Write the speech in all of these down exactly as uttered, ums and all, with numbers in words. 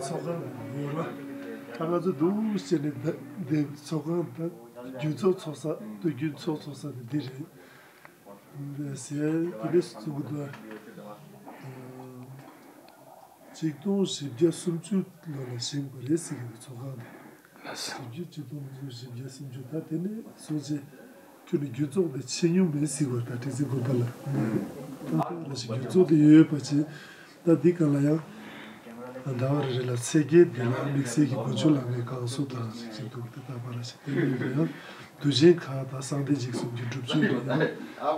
ཚོགས་ཁང་ཡོད་ར། ད་ང་ཚོ་འདུག་བྱས་ནས་འདི་འདི་ཚོགས་ཁང་ད་རྒྱུན་ཚོགས་ཚོགས་ས་དུས་རྒྱུན་ཚོགས་ཚོགས་ས་དེ་འདི་རེད། ཟེར་དེ་འདྲ་གསུང་གི་འདུག་ཨ། ཆིག་སྟོང་བཞི་བརྒྱ་སུམ་ཅུ་ལོ་ལ་བཞེངས་པ་རེད་ཟེར་གི་འདུག་ཚོགས་ཁང་དེ། ཞིབ་འཇུག་ཆིག་སྟོང་དགུ་བརྒྱ་བཞི་བརྒྱ་སུམ་ཅུ། ད་དེ་ནས་བཟུང་བྱས་ཁྱོད་ནི་རྒྱུན་ཚོགས་དེ་ཆད་མྱོང་མེད་ཟེར་བ། ད་ཁྲི་ཚེ་དགོན་པ་ལ་ད་ལྟ་ར་ཞིག་རྒྱུན་ཚོགས་དེ་ཡོད་པ་བྱས། ད་འདི་ག་ལ་ཡང་ཟླ་བ་རེ་རེ་ལ་ཚེས་བརྒྱད་དེ་ལ་དམིགས་བསལ་གྱི་དགོན་མཆོད་ལྷ་མོའི་བསྐང་གསོ་དང་ཞིག་ཅིག་འདུག་དེ་ད་པ་ར་ཞིག་དེ་ནས་ཡང་དུས་ཆེན་ཁག་དང་གསང་བདེ་འཇིགས་གསུམ་གྱི་སྒྲུབ་མཆོད་རེད། ཡང་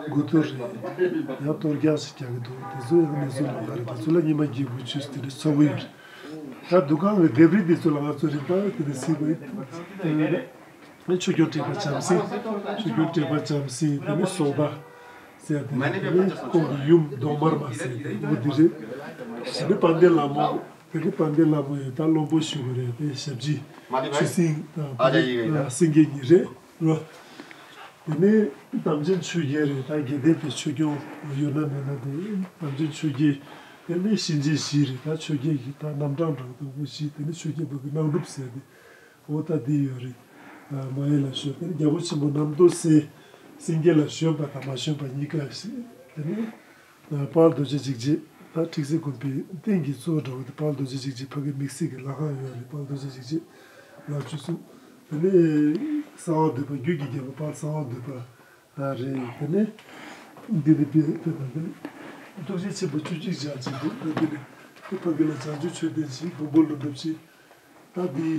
དགུ་ཐུག་རེད། ཡང་གཏོར་རྒྱག་ཞིག་རྒྱག་གི་འདུག་དེ་ཚོ་ཡང་གནས་ཚུལ་ལོགས་ཀ་རེད། དེ་ཚོ་ལ་ཉི་མ་བརྒྱད་དགུ་ཆུ་ཚོད་དེ་འདྲ་ཚོགས་ཀྱི་ཡོད་རེད། ད་འདུ་ཁང་གི་ལྡེབས་རིས་དེ་ཚོ་ལ་ང་ཚོ་རིམ་པ་དེ་འདྲ་གཟིགས་དགོས་ཡིན། ཆོས་སྐྱོང་དྲེགས་པ་བྱམས་སེང་། ཆོས་སྐྱོང་དྲེགས་པ་བྱམས་སེང་། དེ་ནས་སོག་པ་ཟེར་དེ་རེད། དེ་ནས་ཁོང་གི་ཡུམ་གདོང་དམར་མ་ཟེར་དེ་འོ་དེ་རེད། དེ་ནས་དཔལ་ལྡན་ལྷ་མོ། དེ་ནས་དཔལ་ལྡན་ལྷ་མོ་ཡོད། ད་བློན་པོ་ཞུ་གི་རེད། དེ་ཞབས་ཕྱི་ཆུ་སྲིན་དང་དེ་ནས་སེང་གེ་གཉིས་རེད་རོ། དེ་ནས་དམ་ཅན་ཆོས་རྒྱལ་རེད། ད་དགེ་ལྡན་པའི་ཆོས་སྐྱོང་ཡོད་ན་མེད་ན་དེ་དམ་ཅན་ཆོས་རྒྱལ། དེ་ནས་གཤིན་རྗེ་བཞི་རེད། ད་ཆོས་རྒྱལ་གྱི་ད་རྣམ་གྲངས་འདྲ་བོ་དང་པོ་བཞི། དེ་ནས་ཆོས་རྒྱལ་བ་གི་སྣང་སྒྲུབ་ཟེར་དེ། འོ་ད་འདི་ཡོད་རེད། ཨ། མ་ཡེ་ལ་ཞོན། དེ་ནས་རྒྱལ་པོ་ཆེན་པོ་རྣམ་ཐོས་སྲས་སེང་གེ་ལ་ཞོན་པ་དང་མ་ཞོན་པ་གཉིས་ཀ་ཞིག་དེ་ནས་ཨ། དཔལ་རྡོ་རྗེ་འཇིགས་བྱེད། ད་ཁྲི་ཚེ་དགོན་པའི་རྟེན་གྱི་གཙོ་བོ་འདྲ་བོ་དེ་དཔལ་རྡོ་རྗེ་འཇིགས་བྱེད་ཕ་གི་དམིགས་བསལ་གྱི་ལྷ་ཁང་ཡོད་རེད། དཔལ་རྡོ་རྗེ་འཇིགས་བྱེད་ལ་བཅུ་གསུམ། དེ་ནས་གསང་བ་འདུས་པ་རྒྱུད་ཀྱི་རྒྱལ་པོ་དཔལ་གསང་བ་འདུས་པ་རེད། དེ་ནས་འདི་ནི་དཔེ་དཔེ་དང་། དེ་ནས་ཐུགས་རྗེ་ཆེན་པོ་བཅུ་གཅིག་ཞལ་གཅིག་འདུག་ད་འདི་ནི་ཕ་གི་ལ་བྱང་ཆུབ་མཆོད་རྟེན་ཞིག་བོན་པོ་ཀླུ་འགྲུབ་ཞིག་ད་འདི་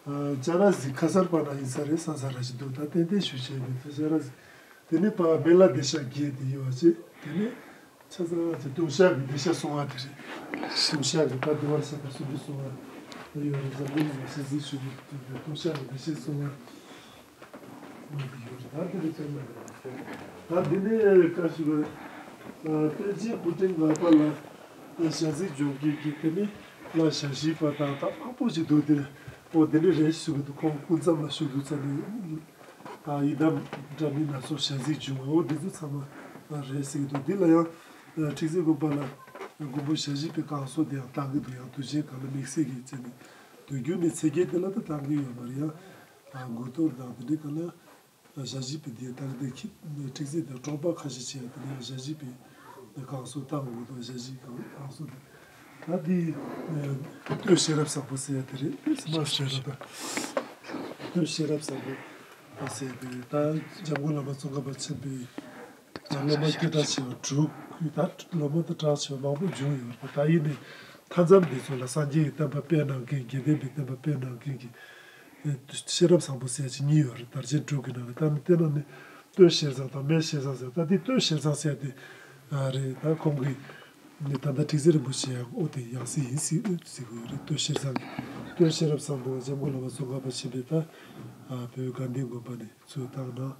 ཨ། ཅ་ར་ཟི་ཁ་སར་པ་ན་ཡིན་ས་རེད། ས་ས་ར་ཞིག་འདུག་ད་ཏན་ཏན་ཞུ་བྱས་ཡོད། ད་ཅ་ར་ཟི། དེ་ནས་པ་མེ་ལ་སྡེ་ཤག་བརྒྱད་དེ་ཡོད་པ་བྱས། དེ་ནས་ཆ་ཚང་བ་དེ་ལྟུང་བཤགས་ཀྱི་སྡེ་ཤག་སོང་བ་དེ་རེད། ལྟུང་བཤགས་ཀྱི་ད་དེ་བར་ས་ད་སུམ་ཅུ་སོང་བ་ཡོད་རེད། འཛམ་བུ་གླིང་ལ་ས་འཛིན་ཞུ་གི་ལྟུང་བཤགས་ཀྱི་སྡེ་ཤག་སོང་བ། ད་འདི་ནས་བཀའ་ཞུ་བ། ད་འདི་ནས་བཀའ་ཞུ་བ། ཨ། པཎ་ཆེན་སྐུ་ཕྲེང་ལྔ་པ་ལ་ཞལ་གཟིགས་འབྱོར་མཁན་གྱི་དེ་ནས་ལ་ཞལ་བཞེས་པ་དང་ད་མང་པོ་ཞིག་འདུག་དེ་ནས་ཨོ་དེ་ནས་རེད་ཞུ་གི་འདུག་ཁོང་སྐུ་མཚམས་ལ་བཞུགས་འདུག་ཙ་ནས། ཨ། ཡི་དམ་འདྲ་མིན་སྣ་ཚོགས་ཞལ་གཟིགས་བྱུང་བ། འོ་འདི་ཚོ་ཚང་མ་རེད་ཟེར་གི་འདུག་འདི་ལ་ཡང་ཁྲི་ཚེ་དགོན་པ་ལ་མགོན་པོ་ཞལ་བཞེས་པའི་བསྐང་གསོ་དེ་ཡང་བཏང་གི་འདུག་ཡང་དུས་ཆེན་གང་ལ་དམིགས་བསལ་གྱི་བྱས་ནས་དུས་རྒྱུན་ནས་ཚེས་བརྒྱད་དེ་ལ་ད་བཏང་གི་ཡོད་མ་རེད། ཡང་དགུ་གཏོར་དང་དེ་འདྲའི་གང་ལ། ཞལ་བཞེས་པའི་དེ་དག་དེ་ཁྱི་ཁྲིག་ཟས་དང་གྲོགས་པ་ཁ་ཤས་བྱས་དེ་ནས་ཞལ་བཞེས་པའི་གང་སོ་བཏང་འོ་དང་ཞལ་བཞེས་གང་གང་སོ་དེ་ད་དེ་སྟོད་ཤེས་རབ་བཟང་པོ་ཟེར་ཡ་དེ་རེད། དེ་སྨྲ་ཤེས་རབ་དང་སྟོད་ཤེས་རབ་བཟང་པོ་ཟེར་ཡ་དེ་རེད། ད་འཇམ་མགོན་བླ་མ་ཙོང་ཁ་པ་ཆེན་པོའི་ད་སློབ་མ་སྐད་གྲགས་ཆེ་བ་དྲུག་ད་སློབ་མ་ད་གྲགས་ཆེ་བ་མང་པོ་བྱུང་ཡོད་རེད། ད་ཡིན་ནའི་མཐའ་མཚམས་དེ་ཚོ་ལ་སངས་རྒྱས་ཀྱི་བསྟན་པ་སྤེལ་གནང་མཁན་དགེ་ལྡན་པའི་བསྟན་པ་སྤེལ་གནང་མཁན་གྱི། ཤེས་རབ་བཟང་པོ་ཟེར་ཡ་ཅིག་གཉིས་ཡོད་རེད། དར་ཆེན་དྲུག་གི་ནང་ལ་ད་ནི་དེ་ནང་ནས་སྟོད་ཤེར་བཟང་དང་སྨད་ཤེར་བཟང་ཟེར། ད་དེ་སྟོད་ཤེར་བཟང་ཟེར་ཡ་དེ་རེད། ད་ཁོང་གིས་ནི་ད་ལྟ་ཁྲིག་ཟས་རིན་པོ་ཆེ་ཡང་ཨོ་དེ་ཡང་སྲིད་ཡིན་ཟེར་ཟེར་གི་ཡོད་རེད། སྟོད་ཤེར་བཟང་གི་སྟོད་ཤེས་རབ་བཟང་པོ་འཇམ་མགོན་བླ་མ་ཙོང་ཁ་པ་ཆེན་པོས་ད་བོད་དགའ་ལྡན་དགོན་པ་ནས་ཚུར་བཏང་གནང་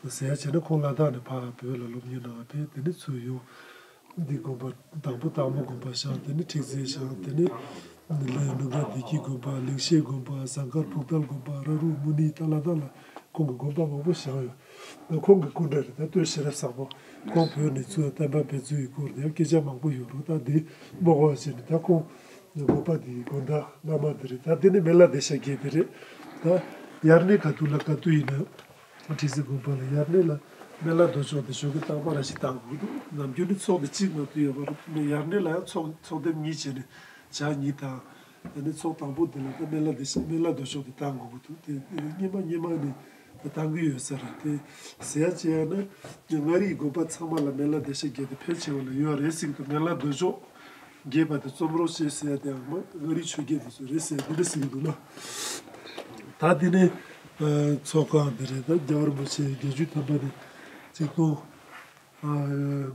ཟེར་ཡ་བྱས་ན་ཁོང་ལ་དྭགས་ནས་ཕར་བོད་ལ་སློབ་གཉེར་གནང་བ་ཕེབས། དེ་ནས་ཚུར་ཡོང་། འདི་དགོན་པ་དང་པོ་དྭགས་མོ་དགོན་པ་བཞེངས། དེ་ནས་ཁྲིག་ཟས་བཞེངས། དེ་ནས་ལ་ནུབ་ར་བདེ་སྐྱིད་དགོན་པ། ལིང་ཤེད་དགོན་པ། ཟངས་དཀར་ཕུག་དལ་དགོན་པ། ར་རུ་མུ་ནི། ད་ལ་དྭགས་ལ་ཁོང་གི་དགོན་པ་མང་པོ་བཞེངས་ཡོད། ཁོང་གི་སྐུ་འདྲ་རེད། ད་སྟོད་ཤེས་རབ་བཟང་པོ་ཁོང་བོད་ནས་ཚུར་བསྟན་པ་སྤེལ་ཚུལ་གྱི་སྐོར་དེ་ཡང་སྐད་ཆ་མང་པོ་ཡོད་རུང་ད་འདི་མོ་གོ་བ་བྱས་ནས་ད་ཁོང་དགོན་པ་འདིའི་དགོན་བདག་བླ་མ་འདི་རེད། ད་འདི་ནི་མེ་ལ་སྡེ་ཤག་བརྒྱད་དེ་རེད། ད་ཡར་ནས་ག་དུས་ལ་ག་དུས་ཡིན་ན། ཁྲི་ཟས་དགོན་པ་ལ་ཡར་སྣེ་ལ་མེ་ལ་རྡོ་ཆོག་དེ་ཞོགས་ཀས་རྟག་པར་ར་ཞིག་བཏང་དགོས་འདུག་ནམ་རྒྱུན་ནི་ཚོགས་དེ་གཅིག་མ་གཏོགས་ཡོད་པ་རེད། ཡར་སྣེ་ལ་ཡང་ཚོགས་ཚོགས་དེབ་གཉིས་བྱས་ནས་ཇ་གཉིས་དང་། དེ་ནས་ཚོགས་དང་པོ་དེ་ལ་ད་མེ་ལ་དེ་ཤ་མེ་ལ་རྡོ་ཆོག་དེ་བཏང་དགོས་ཀྱི་འདུག་དེ་སྔོན་མ་སྔོན་མ་ནས་བཏང་གི་ཡོད་ས་རེད། དེ་ཟེར་ཡ་བྱས་ཡ་ན་མངའ་རིས་དགོན་པ་ཚང་མ་ལ་མེ་ལ་དེ་ཤ་བརྒྱད་དེ་ཕལ་ཆེ་བ་ལ་ཡོད་རེད་ཟེར་གྱི་འདུག་མེ་ལ་རྡོ་ཆོག་རྒྱས་པ་དེ་རྩོམ་རོགས་བྱེད་ཟེར་ཡ་དེའང་མ་མངའ་རིས་ཆོས་རྒྱལ་དེ་ཚོ་རེད་ཟེར་ཡ་དེ་འདྲ་ཟེར་གྱི་འདུག་ལ། ད་དེ་ནས་ཚོགས་ཁང་དེ་རེད། ད་རྒྱལ་བ་རིན་པོ་ཆེ་བརྒྱད་ཅུ་ཐམ་པ་ནས་ཆིག་སྟོང་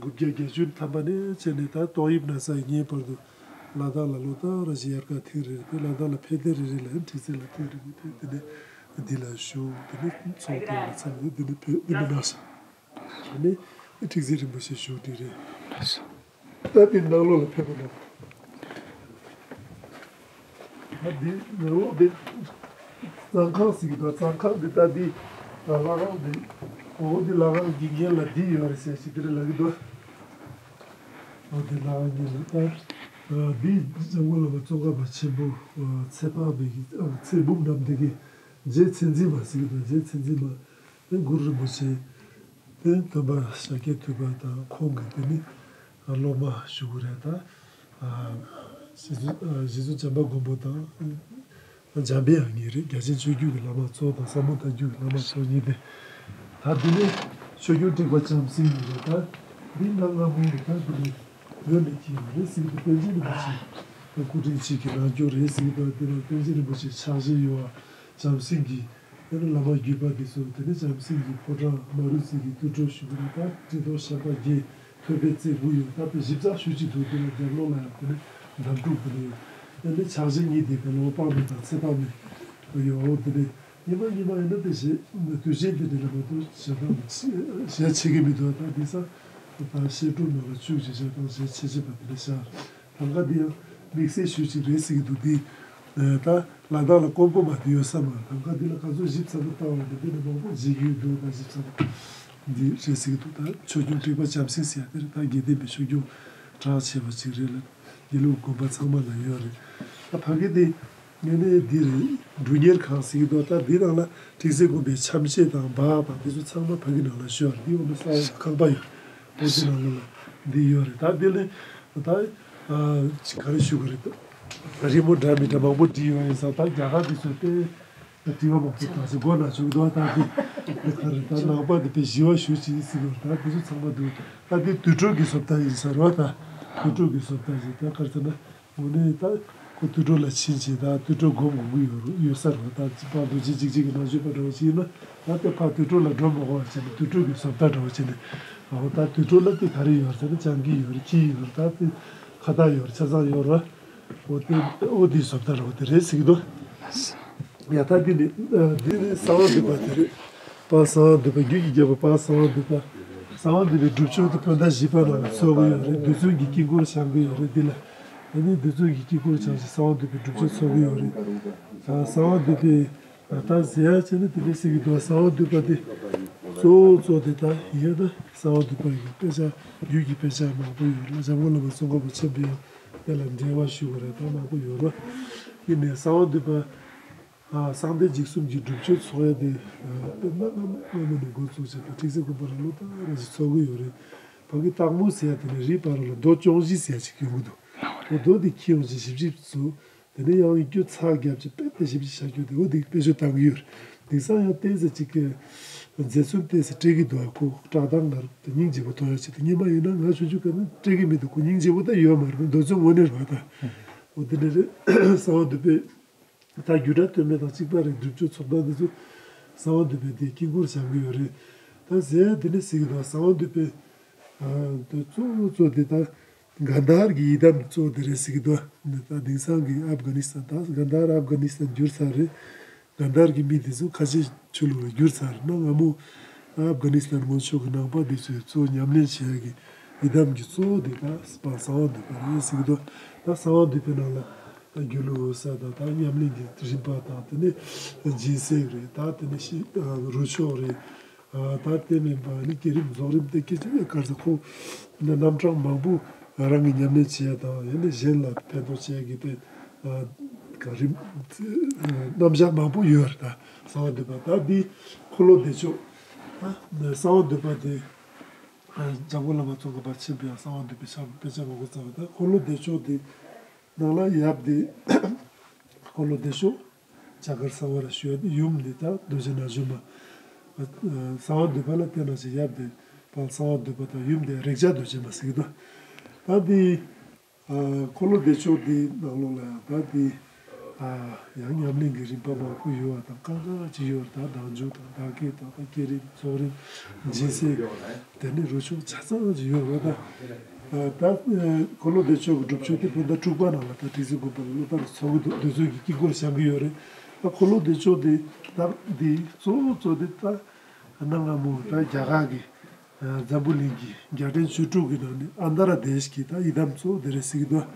དགུ་བརྒྱ་བརྒྱད་ཅུ་ཐམ་པ་ནས་བྱས་ནས་ད་ཏོག་དབྱིབས་ན་ཚ་ཡི་ངེས་པར་དུ་ལ་དྭགས་ལ་ལོ་ད་ར་ཞིག་དབྱར་ཁ་ཐེངས་རེ་རེ་དེ་ལ་དྭགས་ལ་ཕེབས་དེ་རེ་རེ་ལ་ཁྲིག་ཟས་ལ་ཐེངས་རེ་རེ་དེ་དེ་ནས་འདི་ལ་བཞུགས། དེ་ནས་ཚོགས་ཐེངས་ལ་མཚམས་རེ་དེ་ནས་ཕེབས་དེ་ནས་གནང་ཞིང་། ཨ་ནི་ཁྲིག་ཟས་རིན་པོ་ཆེ་བཞུགས་དེ་རེད། ད་དེ་ནང་ལོགས་ལ་ཕེབས་པ་ན། ད་དེ་ནང་ལོགས་དེ་གཙང་ཁང་ཟེར་གྱི་འདུག་གཙང་ཁང་དེ་ད་དེ་ལྷ་ཁང་དེ་འོ་དེ་ལྷ་ཁང་གི་སྔོན་ལ་དེ་ཡོད་རེད་ཟེར་ཞིག་དེ་རེད་ལབ་ཀྱི་འདུག་འོ་དེ་ལྷ་ཁང་སྔོན་ལ་ད། འདི་འཇམ་མགོན་བླ་མ་ཙོང་ཁ་པ་ཆེན་པོ་ཚེ་དཔག་མེད་ཀྱི་ཚེ་འབུམ་རྣམས་འདི་གི་རྗེ་མཚན་འཛིན་མ་ཟེར་གྱི་འདུག་རྗེ་མཚན་འཛིན་མ་དེ་གུ་རུ་རིན་པོ་ཆེ་དེ་སྟོན་པ་ཤཱཀྱ་ཐུབ་པ་དང་ཁོང་གི་དེ་ནི་སློབ་མ་ཞུ་དགོས་རེད་ད། རྗེ་བཙུན་རྗེ་བཙུན་བྱམས་པ་མགོན་པོ་དང་། འཇམ་པའི་དབྱངས་གཉིས་རེད། རྒྱ་ཆེན་ཆོས་བརྒྱུད་ཀྱི་བླ་མ་ཚོ་དང་ཟབ་མོ་ལྟ་བརྒྱུད་ཀྱི་བླ་མ་ཚོ་གཉིས་ཏེ། ད་འདི་ནས་ཆོས་རྒྱལ་ཁྲི་པ་བྱམས་སེང་གཉིས་རེད་ད། འདི་གནའ་སྔ་མོའི་རེད་ད་འདི་ནས་བོད་ནས་ཁྱེར་ཡོང་རེད་ཟེར་གྱི་འདུག་པཎ་ཆེན་རིན་པོ་ཆེ་སྐུ་དྲིན་ཆེ་གི་རང་སྐྱོང་རེད་ཟེར་གྱི་འདུག་དེ་ནས་པཎ་ཆེན་རིན་པོ་ཆེ་ཕྱག་བཞེས་ཡོད་བ་བྱམས་སེང་གི་དེ་ནས་བླ་མ་བརྒྱུད་པ་དེ་ཚོ་དེ་ནས་བྱམས་སེང་གི་ཕོ་བྲང་མ་རུ་ཟེར་གྱི་དུར་ཁྲོད་བཞུགས་རེད་ད་ཁྲི་སྟོང་ཞལ་གྲངས་བརྒྱད། ཐོད་པའི་རྩེ་དགུ་ཡོད་ད་དེ་ཞིབ་ཚགས་ཞུ་ཅིག་འདུག་དེ་ལ་རྒྱབ་ལོགས་ལ་ཡང་དེ་ནས་འདམ་དྲུག་དེ་ནས་ཡོད། དེ་ནས་ཕྱག་བཞེས་གཉིས་དེ་དེ་ལོ་དཔག་མེད་དང་ཚེ་དཔག་མེད་ཡོད། འོ་དེ་ནས་ཉི་མ་ཉི་མ་ཡིན་ན་དེ་ཞེས་དུས་ཆེན་དེ་དེ་ལ་མ་གཏོགས་ཞེ་སྡང་ཞེ་ཆེ་གི་མི་འདུག་ད་དེ་ས་ད་བཤད་སྒྲུབ་ནང་ལ་བཅུག་ཅེས་ཞེ་སྡང་ཞེ་ཆེ་ཆེ་བ་དེ་ལ་ཤར་ཐང་ག་དེ་ཡང་དམིགས་བསལ་ཞུ་ཅིག་རེད་ཟེར་གི་འདུག་དེ་ད་ལ་དྭགས་ལ་ཀོང་པོ་མ་དེ་ཡོད་ས་མ་ཐང་ག་དེ་ལ་ག་ཚོད་ཞིབ་ཚགས་པོ་ལྟ་བ་དེ་དེ་ལ་མང་པོ་བརྗེད་རྒྱུ་འདུག་ད་ཞིབ་ཚགས་པོ་འདི་རེད་ཟེར་གི་འདུག་ད་ཆོས་སྐྱོང་ཁྲི་པ་བྱམས་སེང་ཟེར་ཡ་དེ་རེད། ད་དགེ་ལྡན་པའི་ཆོས་སྐྱོང་གྲགས་ཆེ་བ་ཅིག་རེད་ལ་དགེ་ལུགས་དགོན་པ་ཚང་མ་ལ་ཡོད་རེད། ད་ཕ་གི་དེ་ངས་ནས་འདི་རེད་འབྲུ་གཉེར་ཁང་ཟེར་གི་འདུག་ད་འདི་ནང་ལ་ཁྲིག་སེ་དགོན་པའི་འཆམ་ཤེས་དང་འབག་དང་དེ་ཚོ་ཚང་མ་ཕ་གི་ནང་ལ་ཤོར་རེད། འདི་འོ་ན་ས་འོག་ཁང་པ་ཡོད་འོ་དེ་ནང་ལ་འདི་ཡོད་རེད། ད་འདི་ལས་ད་ཅི་ག་རེ་ཞུ་གི་རེད། རི་མོ་འདྲ་མི་འདྲ་མང་པོ་བྲིས་ཡོད་ཡིན་ས། ད་རྒྱ་གར་དེ་ཚོ་དཔེ་དྲི་བ་མང་པོ་དང་ཞིག་མགོ་ན་བྱུང་འདུག་ད་དེ་ག་རེ་ད་ནང་པ་དེ་དཔེ་ཞི་བ་ཞུ་ཅིག་ཟེར་གི་རེད། ད་དེ་ཚོ་ཚང་མ་འདུག་ད་དེ་དུར་ཁྲོད་ཀྱི་བཟོ་ལྟ་ཡིན་ས་རེད་བ། ད་དུར་ཁྲོད་ཀྱི་བཟོ་ལྟ་ཞིག་ད་ག་རེ་ཟེར་ན་དངོས་གནས་ད་ཁོ་དུར་ཁྲོད་ལ་ཕྱིན་ཅིག་ད་དུར་ཁྲོད་སྒོམ་དགོས་ཀྱི་ཡོད་རུ་ཡོད་ས་རེད་བ། ད་ཅི་ཕ་རྡོ་རྗེ་འཇིགས་བྱེད་ཀྱི་ནང་ཆོས་པ་འདྲ་བོ་ཞིག་ཡིན་ན་ད་དེ་ཕ་དུར་ཁྲོད་ལ་འགྲོ་མ་དགོས་པ་བྱས་ནས་དུར་ཁྲོད་ཀྱི་བཟོ་ལྟ་འདྲ་བོ་བྱས་ནས་ཨ་ད་དུར་ཁྲོད་ལ་དེ་ག་རེ་ཡོད་རེད་ཟེར་ན་སྤྱང་ཀི་ཡོད་རེད། ཁྱི་ཡོད་རེད། ད་དེ་ཁ་བཏགས་ཡོད་རེད། ཆ་ཚང་ཡོད་རེད། འོ་དེ་འོ་དེའི་བཟོ་ལྟ་རེད། འོ་དེ་རེད་ཟེར་གི་འདུག་ཡ་ད་འདི་ནི་འདི་ནི་གསང་བ་འདུས་པ་དེ་རེད། དཔལ་གསང་བ་འདུས་པ་རྒྱུད་ཀྱི་རྒྱལ་པོ་དཔལ་གསང་བ་འདུས་པ། གསང་བ་འདུས་པའི་སྒྲུབ་མཆོད་དེ་བོད་ཟླ་བཞི་པ་ནང་ལ་ཚོགས་ཀྱི་ཡོད་རེད། རྡུལ་ཚོན་གྱི་དཀྱིལ་འཁོར་བཞེངས་ཀྱི་ཡོད་རེད། འདི་ལ་ཨ་ནི་རྡུལ་ཚོན་གྱི་དཀྱིལ་འཁོར་བཞེངས་ཤིང་གསང་བ་འདུས་པའི་སྒྲུབ་མཆོད་ཚོགས་ཀྱི་ཡོད་རེད། ད་གསང་བ་འདུས་པའི་ད་ལྟ་ཟེར་ཡ་བྱས་ན་དེ་འདྲ་ཟེར་གྱི་འདུག་གསང་བ་འདུས་པ་དེ་གཙོ་བོ་གཙོ་དེ་ད་ཡིན་ན་གསང་བ་འདུས་པ་ཡི་དཔེ་ཆ་རྒྱུད་ཀྱི་དཔེ་ཆ་མང་པོ་ཡོད་རེད། འཇམ་མགོན་བླ་མ་ཙོང་ཁ་པ་ཆེན་པོ་ཡང་དེ་ལ་འགྲེལ་བ་ཞུ་བ་རེད། ད་མང་པོ་ཡོད་རེད། ཡིན་ནའི་གསང་བ་འདུས་པ་ཨ་གསང་བདེ་འཇིགས་གསུམ་གྱི་སྒྲུབ་མཆོད་ཚོགས་ཡ་དེ་དཔེར་ན་སྔ་མོ་སྔ་མོ་ནས་འགོ་བཙུགས་བྱས་ད་ཁྲིག་སེ་དགོན་པ་ལ་ལོ་ལྟར་རེ་བཞིན་ཚོགས་ཀྱི་ཡོད་རེད། ཕ་གི་སྟག་མོ་ཟེར་ཡ་དེ་ནས་རིའི་བར་རོ་ལ་རྡོ་ཅོང་ཞི་ཟེར་ཡ་ཅིག་ཡོང་གི་འདུག་འོ་རྡོ་དེ་འཁྱེར་ཡོང་བྱས་ཞིབ་ཞིབ་བཟོ། དེ་ནས་ཡང་ཡིག་སྐྱོ་ཚགས་བརྒྱབ་བྱས་དཔེ་དེ་ཞིབ་ཅིག་བྱ་རྒྱུ་དེ་འོ་དེ་དཔེ་བརྗོད་བཏང་གི་ཡོད་རེད། དེང་སང་ཡང་བསྟན་ས་ཅིག་གི་མཛེས་ཚོན་བསྟན་ས་སྤྲད་ཀྱི་འདུག་ཨ་ཁོ་བཀྲག་མདངས་ངར་དེ་སྙིང་རྗེ་པོ་མཐོང་ཡ་ཆེད་དུ་སྙེ་མ་ཡིན་ན་ང་ཆུང་ཆུང་སྐབས་ནས་སྤྲད་ཀྱི་མི་འདུག་ཁོ་སྙིང་རྗེ་པོ་ད་ཡོད་མ་རེད། འདོད་ཚོད་དངོས་གནས་རེད་བ་ད། འོ་དེ་འདྲ་རེད། གསང་བ་འདུས་པའི་ད་རྒྱུད་གྲྭ་སྟོད་སྨད་དང་གཅིག་པ་རེད། སྒྲུབ་མཆོད་ཚོགས་སྟངས་འདི་ཚོ་གསང་བ་འདུས་པའི་དེ་དཀྱིལ་འཁོར་བཞེངས་ཀྱི་ཡོད་རེད། ད་ཟེར་ཡ་དེ་ནས་ཟེར་གྱི་འདུག་གསང་བ་འདུས་པའི་ཨ་དེ་གཙོ་བོ་གཙོ་དེ་ད་གན་དྷར་གྱི་ཡི་དམ་གཙོ་བོ་དེ་རེད་ཟེར་གྱི་འདུག་ད་དེང་སང་གི་ཨབ་གྷ་ནི་སི་ཐན་ད་གན་དྷར་ཨབ་གྷ་ནི་སི་ཐན་འགྱུར་ཚར་རེད། གན་དྷར་གྱི་མི་དེ་ཚོ་ཁ་ཆེ་ཆོས་ལུགས་ལ་བསྒྱུར་ཚར་ན་སྔ་མོ་ཨབ་གྷ་ནི་སི་ཐན་སྔོན་ཕྱོགས་ཀྱི་ནང་པ་དེ་ཚོས་གཙོ་བོ་ཉམས་ལེན་བྱེད་ཡ་གི་ཡི་དམ་གྱི་གཙོ་བོ་དེ་ད་སྤ་གསང་བ་འདུས་པ་རེད་ཟེར་གྱི་འདུག་ད་གསང་བ་འདུས་པའི་ནང་ལ་ད་སྒྱུ་ལུས་འོད་གསལ་དང་ད་ཉམས་ལེན་གྱི་རིམ་པ་དང་དེ་ནས་སྦྱིན་སྲེག་རེད། ད་དེ་ནས་ཤི་རོ་མཆོག་རེད། ད་དེ་མིན་པ་ནི་བསྐྱེད་རིམ་རྫོགས་རིམ་དེ་སྐད་ཅིག་ག་རེ་ཟེར་ཁོ་རྣམ་གྲངས་མང་པོ་རང་གི་ཉམས་ལེན་བྱེད་ཡ་དང་ཡང་ན་གཞན་ལ་ཕན་ཐོགས་བྱེད་ཡ་གི་དེ་ག་རིམ་རྣམ་གཞག་མང་པོ་ཡོད་རེད། ད་གསང་བ་འདུས་པ་ད་འདི་འཁོར་ལོ་བདེ་མཆོག་ད་གསང་བ་འདུས་པ་དེ་འཇམ་མགོན་བླ་མ་ཙོང་ཁ་པ་ཆེན་པོའི་གསང་བ་འདུས་པའི་ཕྱག་དཔེ་ཆ་མང་པོ་བརྩམས་པ་ད་འཁོར་ལོ་བདེ་མཆོག་དེ་ནང་ལ་ཡབ་དེ་འཁོར་ལོ་བདེ་མཆོག་བྱ་དཀར་གསང་བ་ར་ཞུ་ཡ་དེ་ཡུམ་འདི་ད་རྡོ་རྗེ་ནག་འཇོམས་མ། གསང་བ་འདུས་པ་ལ་བརྟེན་ན་ཞེས་ཡབ་དེ་དཔལ་གསང་བ་འདུས་པ་དང་ཡུམ་དེ་རེག་བྱ་རྡོ་རྗེ་མ་ཟེར་གྱི་འདུག་ད་འདི་འཁོར་ལོ་བདེ་མཆོག་འདི་ནང་ལོགས་ལ་ཡང་ད་འདི་ཡང་ཉམས་ལེན་གྱི་རིམ་པ་མང་པོ་ཡོད་པ་དང་ཀ་ཁ་ཅིག་ཡོད་རེད། ད་བདག་འཇུག་དང་བདག་བསྐྱེད་དང་བསྐྱེད་རིམ་རྫོགས་རིམ་སྦྱིན་སྲེག་དེ་ནས་རོ་མཆོག་ཆ་ཚང་ཅིག་ཡོད་རེད། ད་ད་འཁོར་ལོ་བདེ་མཆོག་གི་སྒྲུབ་མཆོད་དེ་བོད་ཟླ་དྲུག་པ་ནང་ལ་ད་ཁྲིག་སེ་དགོན་པ་ལ་ལོ་ལྟར་ཚོགས་ཀྱི་འདུག་རྡུལ་ཚོན་གྱི་དཀྱིལ་འཁོར་བཞེངས་ཀྱི་ཡོད་རེད། ད་འཁོར་ལོ་བདེ་མཆོག་དེ་ད་འདི་གཙོ་བོ་གཙོ་དེ་ད་གནའ་སྔ་མོ་ད་རྒྱ་གར་གྱི་འཛམ་བུ་གླིང་གི་རྒྱལ་ཕྲན་བཅུ་དྲུག་གི་ནང་ནས་ཨན་དྷ་ར་དེཤ་གི་ད་ཡི་དམ་གཙོ་བོ་དེ་རེད་ཟེར་གྱི་འདུག་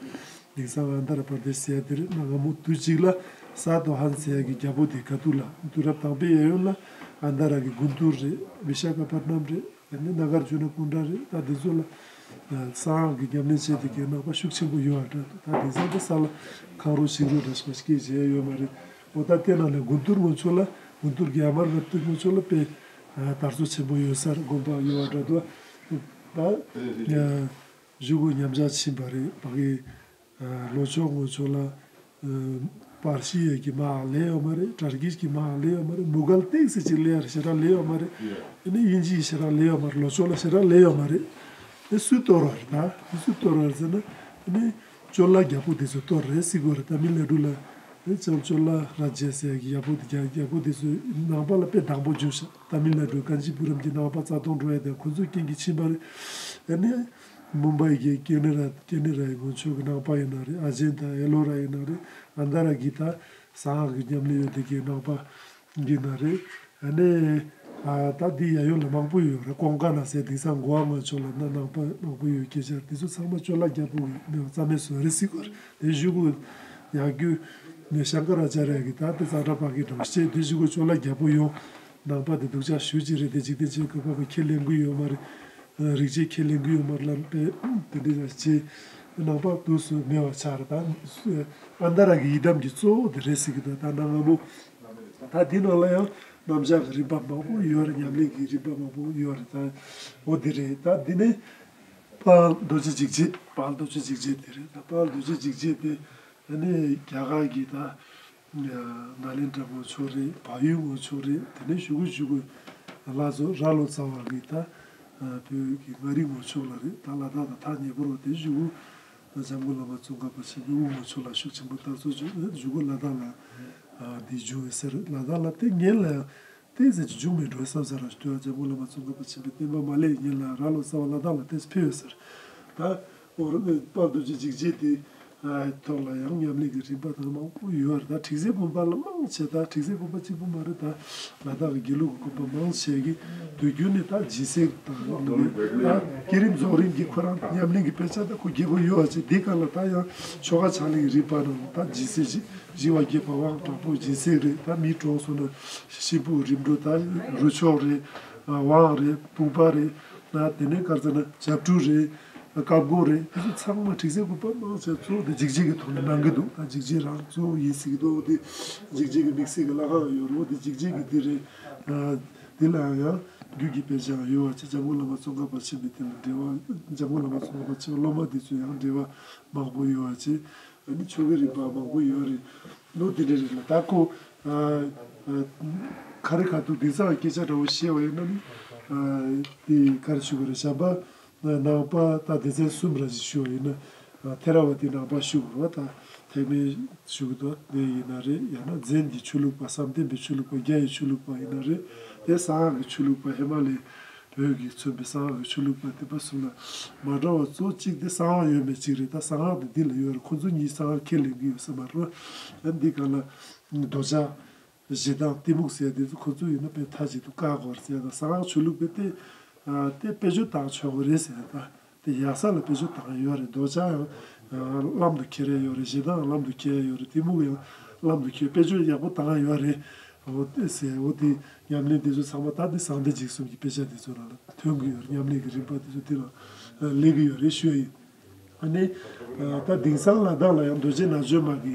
དེང་སང་ཨན་དྷ་ར་པར་དེཤ་ཟེར་ཡ་དེ་རེད། གནའ་སྔ་མོ་དུས་གཅིག་ལ་ས་ཏོ་ཧན་ཟེར་ཡ་གི་རྒྱལ་པོ་དེ་ཁ་ཐུག་ལ་དུས་རབས་དང་པོའི་གཡས་གཡོན་ལ་ཨན་དྷ་ར་གི་གུན་ཏུར་རེད། བི་ཤ་ཁ་པ་ཏ་ནམ་རེད། དེ་ནས་ན་གར་ཇུ་ན་ཀུན་ཌ་རེད། ད་དེ་ཚོ་ལ་ གསང་སྔགས་ཀྱི་ཉམས་ལེན་བྱེད་དེ་གའི་རྣམ་པ་ཤུགས་ཆེན་པོ་ཡོད་པ་འདྲ། ད་དེང་སང་དེ་ས་ལ་ཁང་རུ་ཞིག་རུ་འདྲ་ཞིག་མ་ཞིག་སྐྱེས་བྱས་ཡོད་མ་རེད། འོ་ད་དེ་ནང་ནས་དགུན་དུས་ང་ཚོ་ལ་དགུན་དུས་ཀྱི་ཨ་མར་ནད་དུས་ང་ཚོ་ལ་དཔེ་དར་སོ་ཆེན་པོ་ཡོད་སར་དགོན་པ་ཡོད་པ་འདྲ་འདུག་ད་བཞུགས་སྒོ་ཉམས་ཆག་ཕྱིན་པ་རེད། ཕ་གི་ལྷོ་ཕྱོགས་ང་ཚོ་ལ་པར་ཤི་ཡས་ཀྱི་མ་ལས་ཡོད་མ་རེད། ཏར་ཀིས་ཀྱི་མ་ལས་ཡོད་མ་རེད། མུ་གལ་ཏེག་སི་ཅི་ལས་ཡར་ཞེ་དྲག་ལས་ཡོད་མ་རེད། ཨ་ནི་དབྱིན་ཇིའི་ཞེ་དྲག་ལས་ཡོད་མ་རེད། ལྷོ་ཕྱོགས་ལ་ཞེ་དྲག་ལས་ཡོད་མ་རེད། དེ་སུས་གཏོར་བ་རེད། ད་དེ་སུས་གཏོར་བ་རེད་ཟེར་ན་ཨ་ནི་ཅོ་ལགས་རྒྱལ་པོ་དེ་ཚོས་གཏོར་རེད་ཟེར་གི་རེད། ཏ་མིལ་ནཱ་ཌུ་ལ་ཨ་ནི་ལྕམ་ཅོ་ལགས་རཱ་ཇེ་ཟེར་ཡ་གི་རྒྱལ་པོ་དེ་རྒྱ་རྒྱལ་པོ་དེ་ཚོས་ནང་པ་ལ་དཔེ་སྡང་པོ་བྱུང་ཤག་ཏ་མིལ་ནཱ་ཌུ་ཀན་ཅི་པུ་རམ་གྱི་ནང་པ་རྩ་སྟོང་འགྲོ་ཡ་དེ་ཁོ་ཚོའི་རྐྱེན་གྱིས་ཕྱིན་པ་རེད། ཨ་ནི་མུམ་བྷའི་གི་ཀེ་ན་ར་ཀེ་ན་ར་ཡི་ངོ་ཆོས་ཀྱི་ནང་པ་ཡིན་ན་རེད། ཨ་ཇེན་ད་ཨེ་ལོ་ར་ཡིན་ན་རེད། ཨན་ད་ར་གི་ད་གསང་སྔགས་ཀྱི་ཉམས་ལེན་ཡོད་དེ་གའི་ནང་པ་ཡིན་ན་རེད། ཨ་ནི་ཨ་ད་འདི་ཡ་ཡོ་ལ་མང་པོ་ཡོད་རེད། ཀོང་ཀ་ན་ཟེར་དེང་སང་གོ་བ་ང་ཚོ་ལ་ན་ནང་པ་མང་པོ་ཡོད་སྐད་ཆ་རེད། དེ་ཚོ་ཚང་མ་ཅོ་ལགས་རྒྱལ་པོ་གི་མེད་པ་རྩ་མེད་བཟོས་རེད་ཟེར་གི་རེད། དེ་གཞུག་གུ་ཡང་རྒྱུ་ནས་ཤང་ཀ་ར་ཅཱ་ར་གི་ད་དེ་ཙག་སྒྲ་པ་གི་འགྲོ་ཤེས་དེ་གཞུག་གུ་ཅོ་ལགས་རྒྱལ་པོ་ཡོང་ནང་པ་དེ་སྡུག་ཅག་ཞུ་ཅི་རེད། དེ་འཇིག་རྟེན་ཆོས་ཀྱི་འཕགས་པ་ཁས་ལེན་གི་ཡོད་མ་རེད། རིག་བྱེད་ཁས་ལེན་གི་ཡོད་མ་རེད་ལབ་པས་དེ་འདྲ་ཡང་བྱེད། ནང་པ་དུས་སུ་མེད་པ་ཆགས་རེད། ད་ཨན་ད་ར་གི་ཡི་དམ་གྱི་གཙོ་བོ་དེ་རེད་ཟེར་གི་འདུག་ད་ནང་སྔ་མོ་ད་འདི་ནང་ལ་ཡང་རྣམ་གཞག་གི་རིམ་པ་མང་པོ་ཡོད་རེད། ཉམས་ལེན་གྱི་རིམ་པ་མང་པོ་ཡོད་རེད། ད་འོ་དེ་རེད། ད་འདི་ནས་དཔལ་རྡོ་རྗེ་འཇིགས་བྱེད། དཔལ་རྡོ་རྗེ་འཇིགས་བྱེད་དེ་རེད། ད་དཔལ་རྡོ་རྗེ་འཇིགས་བྱེད་དེ་ཨ་ནི་རྒྱ་གར་གྱི་ད་ནཱ་ལེནྡྲ་ངོ་ཆོག་རེད། བལ་ཡུལ་ངོ་ཆོག་རེད། དེ་ནས་གཞུག་གུ་གཞུག་གུ་ལྷ་ཚོགས་རྭ་ལོ་ཙཱ་བ་གི་ད་བོད་ཀྱི་མངའ་རིས་ངོ་ཆོག་ལ་རེད། ད་ལ་དྭགས་དང་ཐག་ཉེ་པོ་རེད། དེ་གཞུག་གུ་འཇམ་མགོན་བླ་མ་ཙོང་ཁ་པ་ཆེན་པོའི་དབུ་ངོ་ཆོག་ལ་ཤུགས་ཆེན་པོ་དར་སོ་བྱུང་། གཞུག་གུ་ལ་དྭགས་ལ་འདི་བྱུང་བའི་ཟེར། ལ་དྭགས་ལ་དེ་ངན་ལ་ཡང་ཏོག་ཙམ་ཅིག་བྱུང་མེད་འགྲོ་བསམ་ས་ར་ཞུ། འཇམ་མགོན་བླ་མ་ཙོང་ཁ་པ་ཆེན་པོའི་བསྟན་པ་མ་ལེགས་ཉིན་ལ་རྭ་ལོ་ཙཱ་བ་ལ་དྭགས་ལ་ཏོག་ཙམ་ཕེབས་ཡོད་ཟེར། ད་འོ་རུ་དཔལ་རྡོ་རྗེ་འཇིགས་བྱེད་དེ་ཐོག་ལ་ཡང་ཉམས་ལེན་གྱི་རིམ་པ་དང་མང་པོ་ཡོད་རེད། ད་དྲེགས་ལྡན་དགོན་པ་ལ་མང་ཆེ། ད་དྲེགས་ལྡན་དགོན་པ་གཅིག་པུ་མ་རེད། ད་ལ་དྭགས་ཀྱི་དགེ་ལུགས་ཀྱི་དགོན་པ་མང་ཆེ་གི་དུས་རྒྱུན་ནས་ད་སྦྱིན་སྲེག་དང་ད་བསྐྱེད་རིམ་རྫོགས་རིམ་གྱི་ཁོ་རང་ཉམས་ལེན་གྱི་དཔེ་ཆ་ད་ཁོ་རྒྱས་པོ་ཡོད་པ་ཆེ། འདི་ག་ལ་ད་ཡང་ཆོ་ག་ཕྱག་ལེན་གྱི་རིམ་པ་ནང་ད་སྦྱིན་སྲེག་བཞི་བ་དགེ་བ་དབང་དྲག་པོ་སྦྱིན་སྲེག་རེད། ད་མི་གྲོངས་སོང་ན་ཤི་བོ་རིམ་གྲོ། ད་རུ་མཆོག་རེད། དབང་རེད། བུམ་པ་རེད། ད་དེ་ནས་ག་རེ་ཟེར་ན་ཞབས་བྲོ་རེད། བཀའ་བསྒོ་རེད། དེ་ཚོ་ཚང་མ་དྲེགས་ལྡན་དགོན་པ་མང་ཆེ་གཙོ་བོ་དེ་འཇིགས་བྱེད་ཀྱི་ཐོག་ནས་གནང་གི་འདུག་ད་འཇིགས་བྱེད་རང་གཙོ་བོ་ཡིན་ཟེར་གི་འདུག་དེ་འཇིགས་བྱེད་ཀྱི་དམིགས་བསལ་གྱི་ལྷ་ཁང་ཡོད་རེད། དེ་འཇིགས་བྱེད་ཀྱི་དེ་རེད། དེ་ལ་ཡང་རྒྱུད་ཀྱི་དཔེ་ཆ་ཡོད་པ་ཆེ། འཇམ་མགོན་བླ་མ་ཙོང་ཁ་པ་ཆེན་པོའི་དེ་ལ་འབྲེལ་བ། འཇམ་མགོན་བླ་མ་ཙོང་ཁ་པ་ཆེན་པོ་སློབ་མ་དེ་ཚོ་ཡང་འབྲེལ་བ་མང་པོ་ཡོད་པ་ཆེ། ཨ་ནི་ཆོ་གའི་རིམ་པ་མང་པོ་ཡོད་རེད། ལོ་དེ་འདྲ་རེད་ལ། ད་ཁོ་ཨ་ཨ་ག་རེ་ག་དུས་དེང་སང་སྐད་ཆ་འདྲ་བོ་བཤད་པ་ཡིན་ན་ནི་ཨ་དེ་ག་རེ་ཞུ་དགོས་རེད། བྱམས་པ་ནང་པ་ད་སྡེ་ཚན་གསུམ་ར་ཞིག་ཞུ་བ་ཡིན་ན་ཨ་ཐེ་ར་ཝ་ཏི་ནང་པ་ཞུ་དགོས་རེད་བ། ད་ཐེག་དམན་ཞུ་གི་འདུག་དེ་ཡིན་ན་རེད། ཡང་ན་ཛེན་གྱི་ཆོས་ལུགས་པ། བསམ་གཏན་པའི་ཆོས་ལུགས་པ། རྒྱ་ཡི་ཆོས་ལུགས་པ་ཡིན་ན་རེད། དེ་གསང་སྔགས་ཀྱི་ཆོས་ལུགས་པ་ཧི་མ་ལའི་བོད་ཀྱིས་མཚོན་པའི་གསང་སྔགས་ཀྱི་ཆོས་ལུགས་པ་དེ་པ་གསུམ་ལ་མ་འདྲ་བ་གཙོ་གཅིག་དེ་གསང་སྔགས་ཡོད་མེད་གཅིག་རེད། ད་གསང་སྔགས་དེ་འདི་ལ་ཡོད་རེད། ཁོ་ཚོ་གཉིས་གསང་སྔགས་ཁས་ལེན་གྱི་ཡོད་ས་མ་རེད། ད་འདི་ག་ལ་རྡོ་རྗེ་ཞེ་སྡང་གཏི་མུག་ཟེར་དེ་ཚོ་ཁོ་ཚོ་ཡིན་ན་དཔེ་མཐའ་གཅིག་ཏུ་བཀག་དགོས་རེད་ཟེར། ད་གསང་སྔགས་ཆོས་ལུགས་པས་དེ་དེ་དཔེ་བརྗོད་བཏང་ཆོག་གི་རེད་ཟེར། ད་དེ་ཡག་ས་ལ་དཔེ་བརྗོད་བཏང་ཡོད་རེད། རྡོ་རྗེ་ཡང་ལམ་དུ་ཁྱེར་ཡ་ཡོད་རེད། ཞེ་སྡང་ལམ་དུ་ཁྱེར་ཡ་ཡོད་རེད། གཏི་མུག་ཡང་ལམ་དུ་ཁྱེར། དཔེ་བརྗོད་ཡག་པོ་བཏང་ཡ་ཡོད་རེད། འོ་དེ་ཟེར། འོ་དེ་ཉམས་ལེན་དེ་ཚོ་ཚང་མ་ད་དེ་གསང་བདེ་འཇིགས་གསུམ་གྱི་དཔེ་ཆ་དེ་ཚོ་ནང་ལ་ཐོན་གྱི་ཡོད་རེད། ཉམས་ལེན་གྱི་རིམ་པ་དེ་ཚོ་དེ་ལ་སླེབས་ཀྱི་ཡོད་རེད་ཞུ་ཡ་ཡིན། ཨ་ནི་ད་དེང་སང་ལ་དྭགས་ལ་ཡང་རྡོ་རྗེ་ནག་ཆུ་མ་གི་